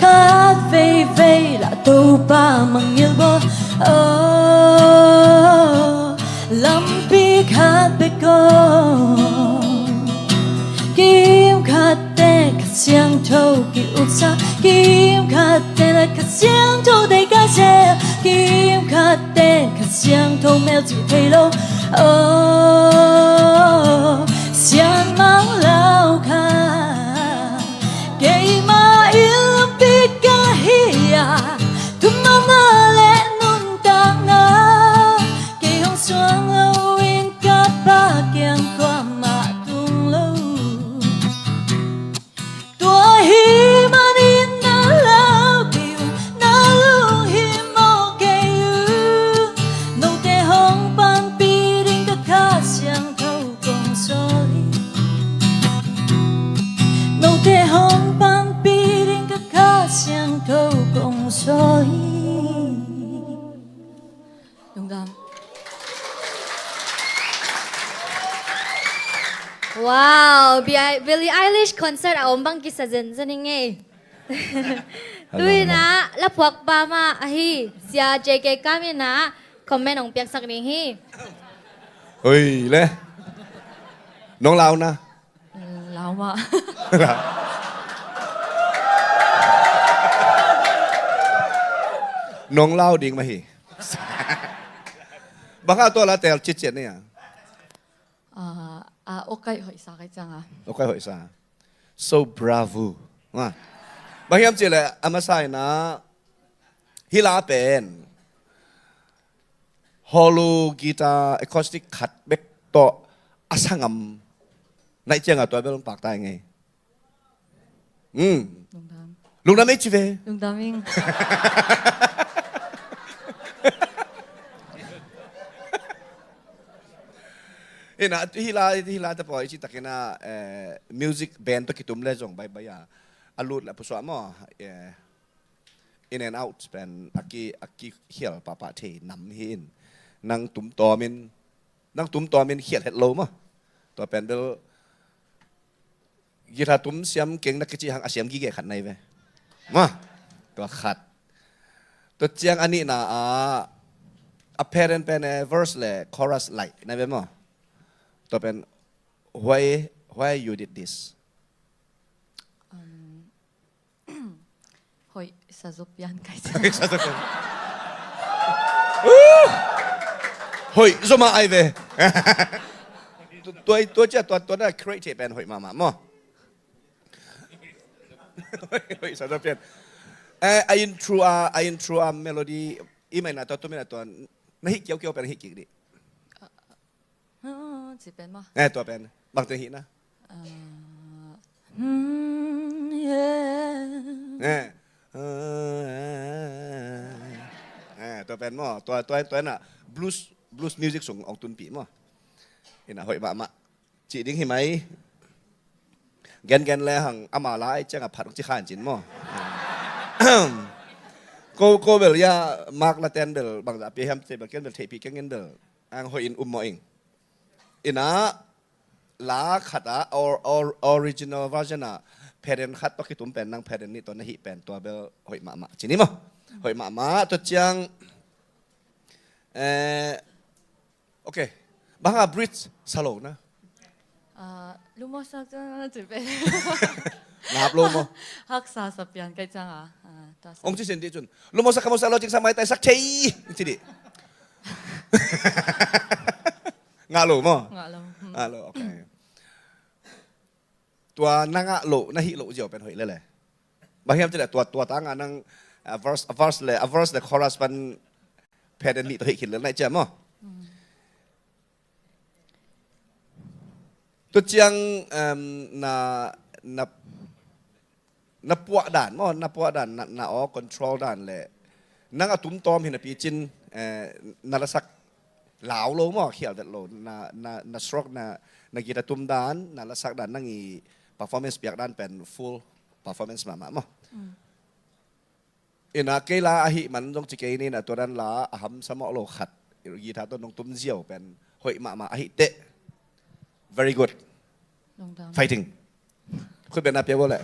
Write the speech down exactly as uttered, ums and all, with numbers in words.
Khat veivei lah Topa mangngilh bawl. Oh, lampi khat bek aw. Kim khat teh Kha Siangtho ki-uksak, kim khat teh lah Kha Siangtho deihsak, kim khat teh Kha Siangtho melcih thei lo. Oh, Sianmang Lau kha keima innpi ka hi a, thumanna leh nuntakna kei hong suang loin ka Pa kiang kuamah tung lo. Tua ahih manin na lau kei un, na lunghimawh kei un. Note hong panpih ding ka Kha Siangtho kong sawl hi. Note hong panpih ding ka Kha Siangtho kong sawl hi. Lungdam. Wow, Bi-, Billie Eilish concert a om bang kisa zenzen ing ei. Tuin ah la phuakpa mah ahi Sia J K Kam in ah comment hong piaksak ding hi. Oi le. Nong lau na. Lau mah. Nong lau ding mah hi. Bang hang tua la teel citciat ni a? Ah, ah, okaih hoihsa kai ciang a. Okaih hoihsa. So bravo. Ha. Bang hiam cih leh a masa in ah hih la pen hollow guitar acoustic khat bek tawh a sa ngam na hih ciang a tua bel hong pakta ing ei. Hmm. Lungdam. Lungdam ei ci ve. Lungdam ing. Ina, hih la, hih la te pawi ci takin ah, eh, music band tawh kitum le zong baibai a, a lut le a pusuah maw, eh, in and out pen a ki, a kikhial pahpah thei nam hi in, nang tumtawmin, nang tumtawmin khial het lo maw. Tua pen bel guitar tum siam keng na kici hang a siam gige khat nai ve. Maw, tua khat. Tua ciang a nihna ah, a pattern pen eh, verse le chorus laih nai ve maw. Tua pen, why, why you did this? Um, hoih sa zaw pian kai ciang. Hoih sa zaw pian. Uh! Hoih zaw mah ai ve. Tua, tua, tua ciang, tua, tua na create pen hoih mahmah maw. Hoih, hoih sa zaw pian. Eh, a intro a, a intro a melody, i mai na tua, tu mai na tua, na hih kiaukiau pen hih kik dih. Ah, ci pen maw? Eh, tua pen. Bang teng hih na. Ah, hmm, yeah. Eh. Eh, tua pen maw? Tua, tua, tua na blues, blues music sung hong tunpih maw? Ina hoih mahmah. Cih ding hi mai. Gengen le hang ama lai ciang a phat hong ci khan cin maw? Ko, ko bel ya, Mark na ten bel bangzah pia hiam ci bel ken bel theihpih keng in bel. Ang hoih in um mawh ing. Ina, la khat ah, or, or, original version ah, pattern khat tawh kitum pen, nang pattern nih tawh na hih pen, tua bel hoih mahmah. Cih ni maw? Hoih mahmah, tua ciang, eh, ok. Bang a bridge sa lo na. Ah, lu maw sa cun, cih pen. Ngap lo maw? Haksa sa pian kai ciang a. Ah, tua sa. Hong ci sin dih cun. Lu maw sa, ka maw sa lo, cing sa mai tai sak thei. Ci dih. Ngah lo maw? Ngah lo. Hmm. Ngah lo, ok. Tua na ngah lo, na hih lo ziau pen hoih lele. Bang hiam cih leh tua, tua tang a nang, a verse, a verse le, a verse le chorus pan pattern nih tawh hih khin lel na hih ciam maw? Hmm. Tua ciang, em, na, na, na puah dan maw, na puah dan, na, na aw control dan le nang a tumtawm hi napi cin, eh, na lasak lau lo maw, khial vet lo, na, na, na stroke, na, na guitar tum dan, na lasak dan, nang i performance piak dan pen full performance mahmah maw. Mm. Ina kei la ahih man zong ci kei ni, na tua dan la a hamsa mawh lo khat, guitar tawh nong tum ziau pen hoih mahmah ahih teh. Very good. Lungdam. Fighting. Khut beng na pia bo leh.